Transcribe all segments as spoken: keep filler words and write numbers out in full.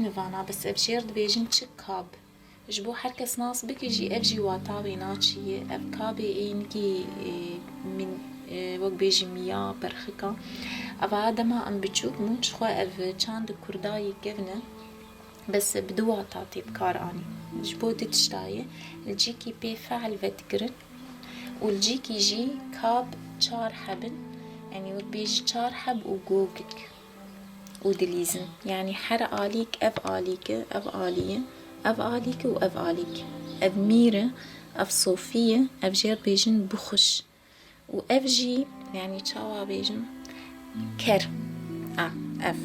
Nivana, bes ev jêr dibêjin çi kab. Ji bo her kes nas bike jî, ev jî wata wê naçiye. Ev kabê êngî, e, min, e, wek bêjî miya, perxika. Eva dema em biçûk bûn, ji xwe ev çand kurdayî kevne, bes bi du wata tê bi kar anî. Ji bo du tişta ye, li cîkî pê fe'l vedigirin û li cîkî jî kab çar heb in, yanî wek bêjî çar heb û gogik û dilîzin. Yanî her alîk, ev alîk e, ev alî ye, ev alîk e û ev alîk. Ev mîr e, ev sofî ye, ev jê re bêjin bixuş. Û ev jî, yanî çawa bêjim, ker. A, ev.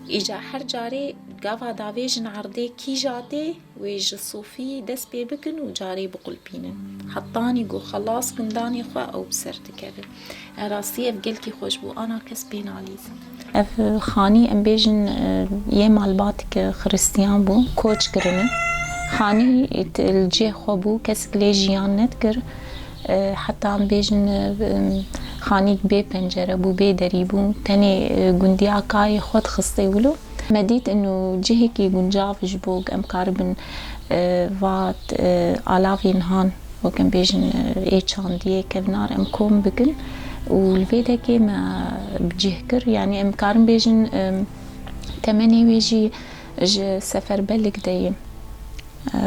Îca her carê gava davêjin erdê kîja tê, wê ji sofî dest pê bikin û carê biqulpînin. Hetanî ku xelas gundanê xwe ew bi ser dikeve. E, rastî ev gelkî xweş bû, ana kes pê nalîzin. Ev xanî, em bêjin, e, yê malbateke xiristiyan bû, koç kirine. Xanî, e, li cihê xwe bû, kesik lê jiyan nedikir. E, heta em bêjin, e, xanîk bê pencere bû, bê derî bû. Tenê, e, gundiya kayê xwe dixistê wilo. Me dît inu cihekî guncav ji bo em karibin, e, va, e, alavên han, wek em bêjin, e, ê çandiyê kevnar em kom bikin û li vê dekê me bi cih kir. Yanî em karin bêjin, e, temenê wê jî ji seferbelik de ye. E,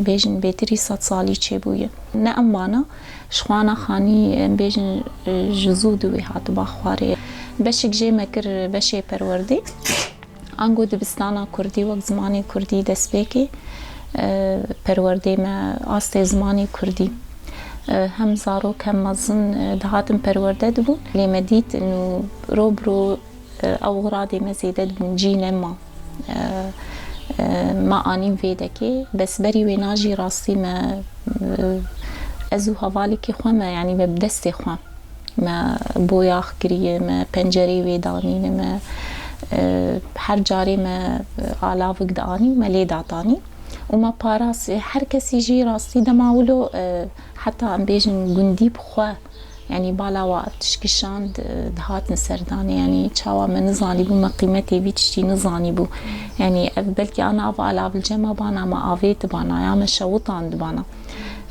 bêjin bêtirî sed salî çêbûye. Ne em vana, ji xwana xanî, em bêjin, e, ji zû di wê hatiba xwarê. Beşik jê me kir beşê perwerdê. Ango dibistana kurdî wek zimanê kurdî destpêkê, e, perwerdê me astê zimanê kurdî. E, hem zarok hem mezin, e, dihatin perwerde dibûn. Lê me dît inu ro bi ro, e, ew xiradê me zêde dibûn, cî nema. E, e, me anî vê dekê, bes berî wêna jî rastî me, e, ez û hevalekî xwe me, yanî me bi destê xwe me boyax kiriye, me pencereyê wê danîne, me, e, her carê me, e, alavik dianî, me lê datanî. Û me parast, e, her kesî jî rastî dema wilo, e, heta em bêjin gundî bi xwe, yanî bala wa ev tişt kişand, e, dihatin serdanê, yanî çawa me nizanîbû, me qîmetê vî tiştî nizanîbû. Yanî ev belkî ana ev alav li cem me bana, me avêtibana ya me şewitandibana.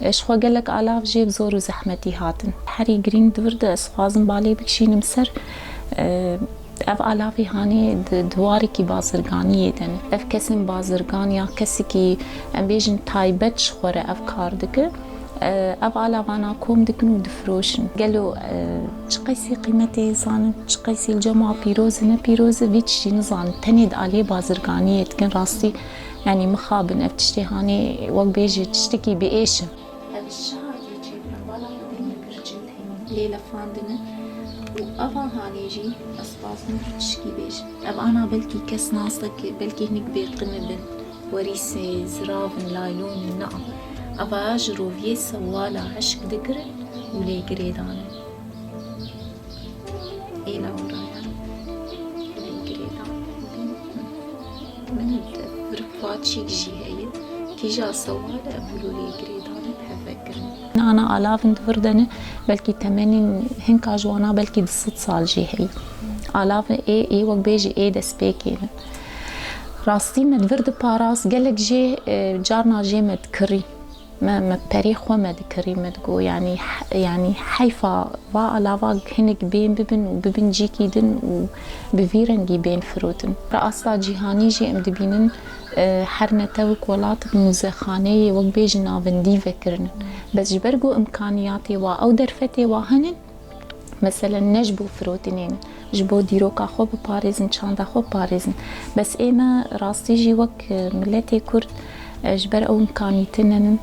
E, ji xwe gelek alav jê bi zor û zehmetî hatin. Herî girîng di vir de ez xwazim balê bikişînim ser, e, ev alavê hanê di, di warekî bazirganiyê de ne. Ev kesên bazirgan ya kesekî, em bêjin, taybet ji xwe re ev kar dike. E, ev alavana kom dikin û difiroşin. Gelo, e, çi qeysî qîmetê zanin, çi qeysî li cema pîroz e, ne pîroz e, vî tiştî nizanin. Tenê di aliyê bazirganiyê dikin. Rastî, yanî mixabin ev tiştê hanê wek bêjî tiştekî bi êş e. Ev şahekî çêbû, bala xwe dî me kir cil hemî lê lefandine û eva hanê jî ez dixwazim tişkî bêjim. Ev ana belkî kes nas dike, belkî hinek bêqine bin, werîsê, zirav in, laylon in, na. Eva ji roviyê sewala eşk digirin û lê girêdan in. Êla û raya. Lê girêdan. Min vir paçîk jî heye. Kîja sewal e, bûlo lê girêdan e, bi hev ve kirin. Ana alavin di vir de ne, belkî temenên hinka ji wana belkî du sed sal jî heye. Alavin ê, ê wek bêjî ê destpêkê ne. Rastî me di vir diparast, gelek jê, e, carna jê me dikirî. Me, me perê xwe me dikirî, me digo, yanî, he-, yanî heyfa va alava hinek bên bibin û bibin cîkî din û bi vî rengî bên firotin. Bi asta cîhanî jî em dibînin, e, her netewik welat bi muzexaneyê wek bêjin navendî vekirine. Bes ji ber ku imkaniyatê wa ew derfetê wa henin, Meselen, ne ji bo firotinê ne, ji bo dîroka xwe biparêzin, çanda xwe biparêzin. Bes ê me rastî jî wek, e, miletê Kurd, e, ji ber ew imkanî tune nin,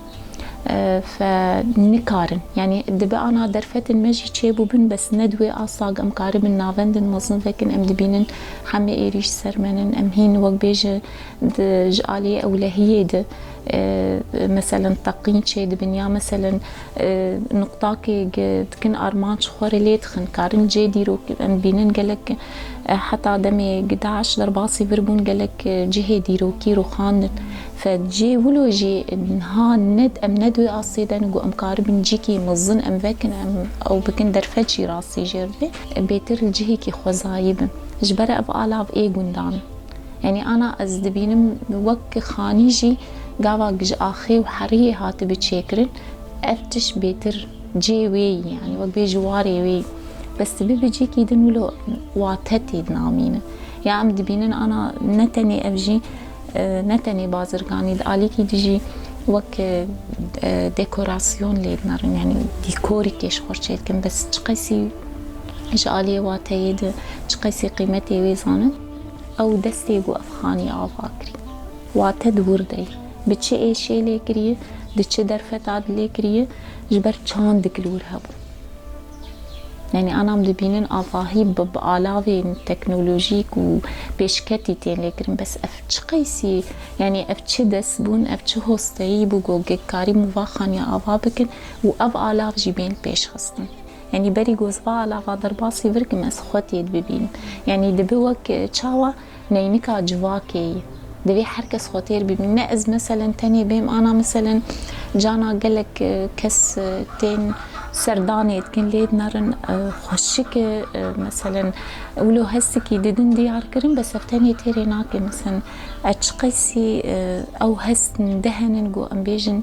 e, fe nikarin. Yanî dibe ana derfetên me jî çêbûbin, bes ne di wê asta em karibin navendin mezin vekin, em dibînin hemê êrîş ser me nin, em hîn wek bêje di, ji aliyê ewlehiyê de, e, meselen teqîn çêdibin ya meselen, e, nuqtakê ge-, dikin armanc xwe re lê dixin, karin cê dîrok em bînin gelek, e, heta demê ge-, DAIŞ derbasî vir bûn gelek, e, cihê dîrokî rûxandin. Fe cê wilo jî niha ne, em ne di wê astê de ne ku em karibin cîkî mezin em vekin, em ew bikin derfet jî rastî jê re bê, e, bêtir li cihekî xwezayî bin. Ji ber ev alav ê gundan in. Yanî ana ez dibînim wek xanî jî gava ji axê û heriyê hatibi çêkirin, ev tişt bêtir cê wê yî, yanî wek bêjî warê wê yî. Bes dibe bi cîkî din wilo wate tê dinamîne. Ya em dibînin ana ne tenê ev jî, e, ne tenê bazirganî, di alîkî di jî wek, e, e, dekorasyon lê dinerin, yanî dîkorîkê ji xwe çê dikin, bes çiqasî ji aliyê wateyê de çiqasî qîmetê wê zanin, ew destê ku ev xanî ava kirî. Wate di wir de ye. Bi çi êşê lê kiriye, di çi derfeta di lê kiriye, ji ber çandik li wir hebû. Yanî anam dibînin avahî bi, bi alavên teknolojîk û pêşketî tên lê kirin. Bes ev çi qeysî, yanî ev çi dest bûn, ev çi hosteyî bû ku ge-, karî mivaxan ya ava bikin û ev alav jî bên pêşxistin. Yanî berî ku ez va alava derbasî vir kim, ez xwe tê dibînim. Yanî dibe wek çawa neynika civakê yî. Divê her kes xwe têr bibîne. Ne ez meselen tenê bêm, ana meselen cana gelek, e, kes, e, tên serdanê dikin, lê dinerin, e, xweşik e, e, meselen wilo hestikî didin diyar kirin, bes ev tenê têrê nake. Meselen ez çiqasî, e, ew hest di henin ku em bêjin,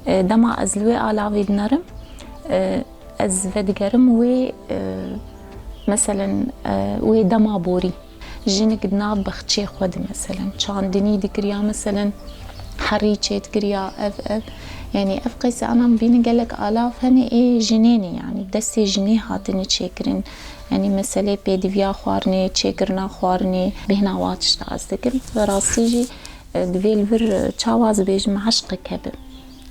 e, dema ez li wê alavê dinerim, e, ez vedigerim wê, e, meselen, e, wê dema borî. Jinik di nav bexçê xwe de, meselen, çandinî dikiriya, meselen, herî çêdikiriya, ev, ev. Yanî ev qeysê ana bînin gelek alav hene ê jinê ne, yanî destê jinê hatine çêkirin. Yanî meselê pêdiviya xwarinê, çêkirina xwarinê, bêhna wa tişta ez dikim. Bi rastî jî, e, divê li vir, e, çawa ez bêjim, eşqek hebe.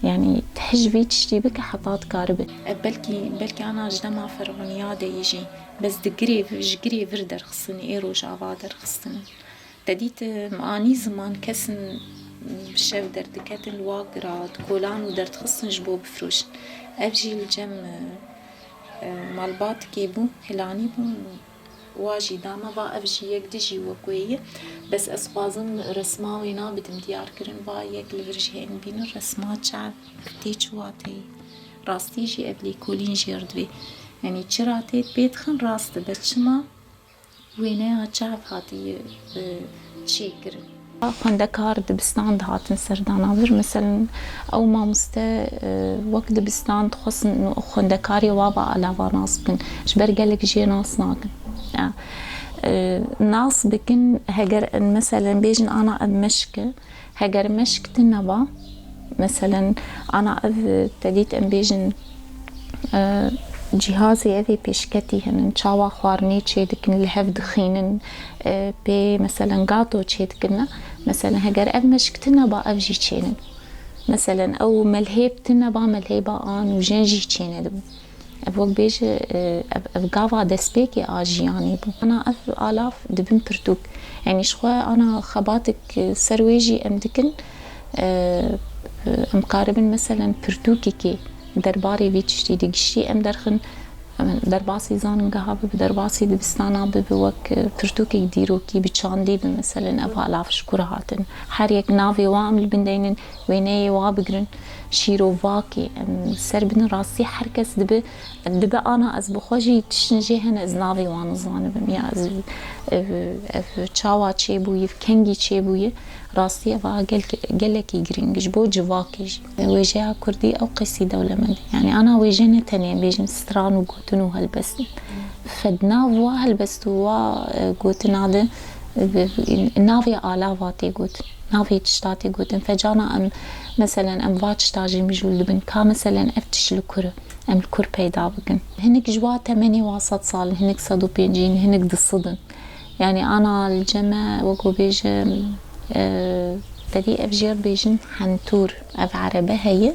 Yanî tu hej vî tiştî bike heta dikaribe. E, belkî, belkî ana ji dema feroniya de yî jî. Bes di girê, ji girê vir derxistin, ê rojava derxistin. Te dît, em anî ziman kesin bi şev derdiketin, li wa gira dikolan û derdixistin ji bo bifroşin. Ev jî li cem, e, e, malbatikê bû, hilanî bû, wa jî dame va ev jî yek dijî wek wê ye. Bes ez xwazim resma wê nabidim diyar kirin, va yek li vir jî hên bînin resma çav tê çi wateyê. Rastî jî ev lêkolîn jêr divê. Yanî çira tê pê dixin rast dibe. Çima? Wêneya çav hatiye, e, çêkirin. Xwendekar dibistan dihatin serdana vir. Meselen, ew mamoste, e, wek dibistan dixwestin xwendekarê wa ba alava nas bikin. Ji ber gelek jê nas nakin. Ya, e, nas bikin, heger, meselen, bêjin ana ev meşk e. Heger meşk tune ba, meselen, ana ev, te dît em bêjin, e, cîhazê ev ê pêşketî hene, çawa xwarinê çêdikin, li hev dixînin, e, pê, meselen, gato çêdikin, ne? Meselen, heger ev meşk tune ba, ev jî çênedibû. Meselen, ew melhêb tune ba, melhêba an û jin jî çênedibû. Ev wek bêje, e, ev, ev gava destpêkê a jiyanê bû. Ana ev alav dibin pirtûk. Yanî ji xwe ana xebatek, e, ser wê jî em dikin, e, e, em karibin meselen pirtûkekê derbarê vî tiştî di giştî em derxin, em derbasî zanîngeha bibe, derbasî dibistana bibe, wek, e, pirtûkek dîrokî bi çandî be, meselen ev alav ji ku re hatin. Her yek navê wa em li bin deynin, wêneyê wa bigirin, şîrovakê em ser bidin, rastî her kes dibe, dibe ana ez bi xwe jî tiştin jê hene ez navê wan nizanibim ya ez ev, ev çawa çêbûye, ev kengî çêbûye, rastî ev a gel-, gelekî girîng ji bo civakê jî. Wêjeya kurdî ew qeysî dewlemend e. Yanî ana wêje ne tenê bêjin stran û gotin û helbest in. Fed nav wa helbest û wa, e, gotina de, e, navê alava tê gotin. Navê tişta tê gotin. Fecana em, meselen, em va tişta jî mijûl dibin. Ka, meselen, ev tişt li kur e? Em li kur peyda bikin? Hinek ji wa temenê wa sed sal in, hinek sed û pêncî in, hinek du sed in. Yanî ana li cem me, wek ku bêje, e, te dî ev jêr bêjin hentûr, ev erebe heye.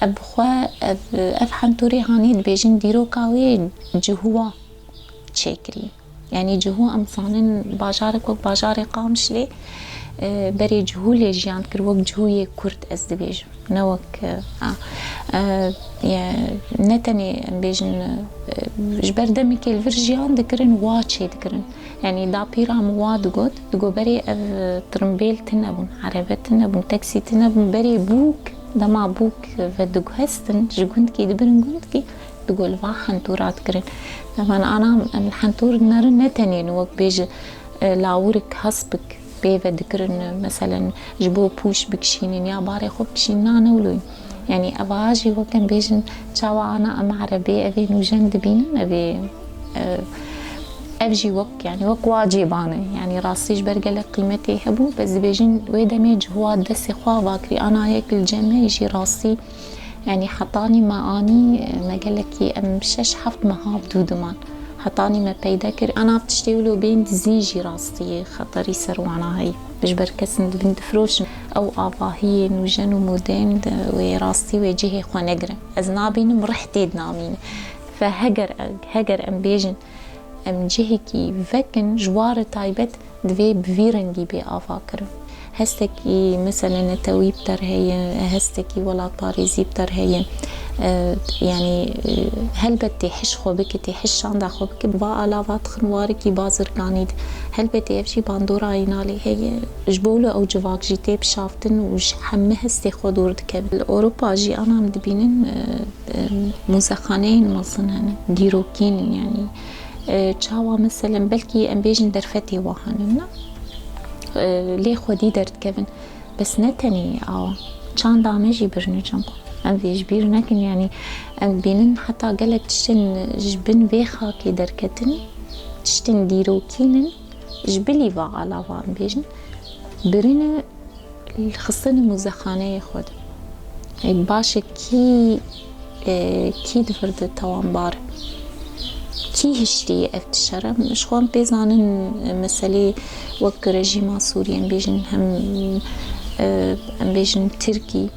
Ev bi xwe, ev, ev hentûrê hanî dibêjin dîroka wê cihû wa çêkirî. Yanî cihû em zanin bajarek wek bajarê Qamişlê, e, berê cihû lê jiyan dikir, wek cihûyê kurd ez dibêjim. Ne wek, e, a, e, ye, ne tenê em bêjin, e, ji ber demekê li vir jiyan dikirin, wa çêdikirin. Yanî dapîra min wa digot, digot berê ev, e, tirimbêl tune bûn, erebe tune bûn, teksî tune bûn, berê bûk, dema bûk vediguhestin, ji gundkî dibirin gundkî, digot li va hentûra dikirin. Heman ana em li hentûr dinerin ne tenê wek bêje, e, lawirek, hespik, Pê ve dikirin, meselen, ji bo pûş bikişînin ya barê xwe bikişînin, na ne wilo ye. Yanî, eva jî wek em bêjin, çawa ana em erebê, evê nûjen dibînin, evê, e, ev jî wek, yanî, wek wacê bane. Yanî, rastî ji ber gelek qîmetê hebû, bes dibêjin, wê demê cihwa destê xwe ava kirî, ana yek li cem me jî rastî. Yanî hetanî me anî, me gelekî em şeş heft meha bi dû diman. Hetanî me peyde kir. Enav tiştê wilo bên dizîn jî rastiyê xeterî ser wana heyî. Ji ber kesin dibin difiroşin. Ew avahiyê nûjen û modern de wê rastî wê cihê xwe negire. Ez nabînim rih tê dinamîne. Fe heger, heger em bêjin, em cihekî vekin ji wa re taybet, divê bi vî rengî bê avakirin. Hestekî, mesela, netewî bi te re heye, hestekî welatparêzî bi te re heye. E, yanî, e, helbet tê hiş xwe bike, tê hiş çanda xwe bike, va alava dixin warekî bazirganî de. Helbetê ev jî bandorayê nalê heye. Ji bo wilo ew civak jî tê bişaftin û ji hemî hestê xwe dûr dikeve. Li Ewropa jî ana em dibînin, e, e, muzexaneyên mezin hene, dîrokîn in, yanî, e, çawa, meselen, belkî em bêjin derfetê wa hene, ne? E, lê xwedî derdikevin. Bes ne tenê awa, çanda me jî birine cem xwe. Em vê ji bîr nekin, yanî, em bînin heta gelek tiştên ji bin vê xakê derketin, tiştên dîrokîn in, ji bilî va alava em bêjin, birine li xistinê muzexaneyê xwe de. Ê, baş e, kî, e, kî di vir de tawanbar e? Kî hiştiye ev tişt re? Ji xwe em pê zanin, e, meselê wek rejîma Sûriyê, em bêjin hem, e, em bêjin Tirkî,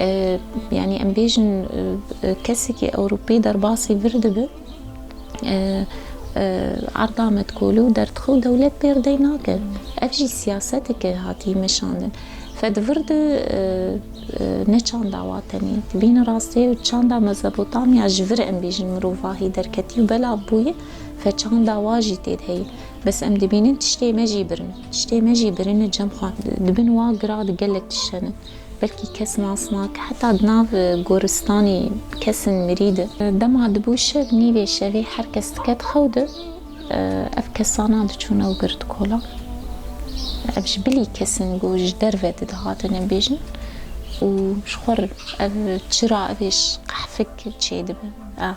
e, yanî em bêjin, e, e, kesekî Ewropî derbasî vir dibe, e, e, erda me dikole û derdixe û dewlet pê re dey nake. Ev jî siyaseteke hatiye meşandin. Fe di vir de, e, e, ne çanda wa tenê. Dibîne rastiyê û çanda Mezopotamya ji vir em bêjin mirovahî derketî û belav bûye, fe çanda wa jî tê de heye. Bes em dibînin tiştê me jî birine. Tiştê me jî birine cem xwe. Di bin wa gira de gelek tişt hene. Belkî kes nas nake, heta di nav, e, goristanê kesin mirî de. Dema dibû şev, nîvê şevê her kes diket xew de, e, ev kesana diçûn ew girtkola. Ev ji bilî kesin ku ji derve de dihatine bêjin û ji xwe re ev çira, ev ê ş-, qehfik çêdibe. Ev,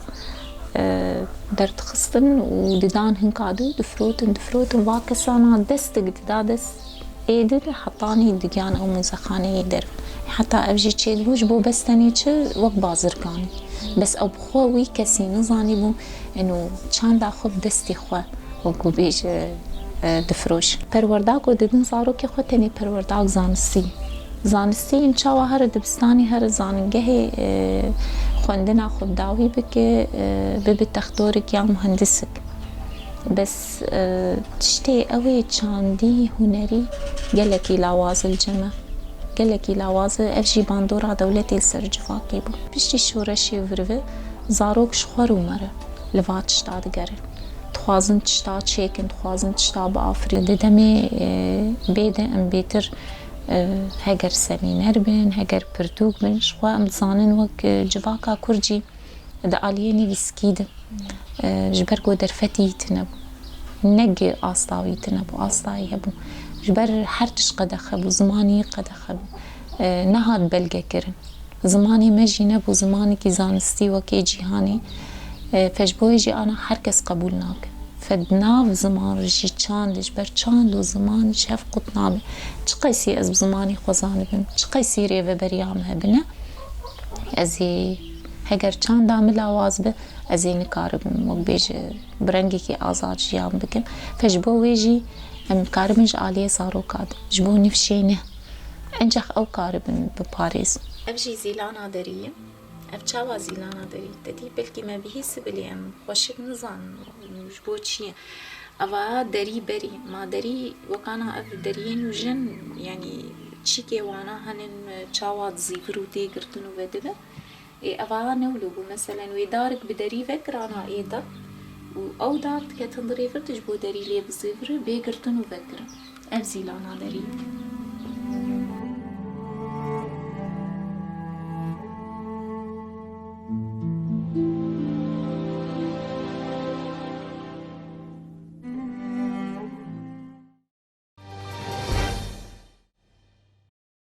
e, derdixistin û didan hinka de û difirotin, difirotin. Va kesana destik dida dest ê di hetanî digiyan ew muzexaneyê derve. Heta ev jî çêdibû ji bo bes tenê çi wek bazirganî. Bes ew bi xwe wî kesî nizanîbû, eno çanda xwe bi destê xwe, wekû bêje, e, difiroş. Perwerda ku didin zarokê xwe tenê perwerdak zanistî. Zanistî in çawa here dibistanî, here zanîngehê, e, xwendina xwe bi dawî bike, e, bibe textorik yan muhendisik. Bes, e, tiştê ew ê çandî hunerî gelekî lawaz e li cem me. Gelekî lawaz e, ev jî bandora dewletê li ser civakê bû. Piştî şoreşê vir ve zarok ji xwe rû me re li va tişta digerin. Dixwazin tişta çêkin, dixwazin tişta biafirînin. Di demê, e, bê de em bêtir, e, heger semîner bin, heger pirtûk bin, ji xwe em dizanin wek, e, civaka Kurd jî di aliyê nivîskî de, e, ji ber ku derfetî tune bû. Ne gi asta wî tune bû, asta wî hebû. Ji ber her tişt qedexe bû, zimanî qedexe bû. E, nehat belgekirin. Zimanê me jî nebû zimanekî zanistî wekê cîhanê. E, fe ji bo wê jî ana her kes qebûl nake. Fe di nav ziman re jî çand, ji ber çand û ziman ji hev qut nabe. Çiqasî ez bi zimanê xwe zanibim, çiqasî rêveberiya me hebine, ez ê, heger çanda min lawaz be, ez ê nikaribim, wek bêje, bi rengekî azad jiyan bikim. Fe ji bo wê jî em dikaribin ji aliyê zaroka de, ji bo nifşê ne. Encax ew karibin biparêzin. Ev jî zîlana derî ye. Ev çawa zîlana derî? Te dî belkî me bihîstibilê em xweşik nizanin ji bo çi ye. Eva derî berî. Ma derî wekana ev deriyên nûjen, yanî çîkê wana henin, çawa dizîvir û tê girtin û vedibe. Ê, eva ne wilo bû. Meselen, wê darik bi derî vekirana ê de û ew dar diketin di rêvir de ji bo derî lê bizêvire, bê girtin û vekirin. Ev zîlana derî.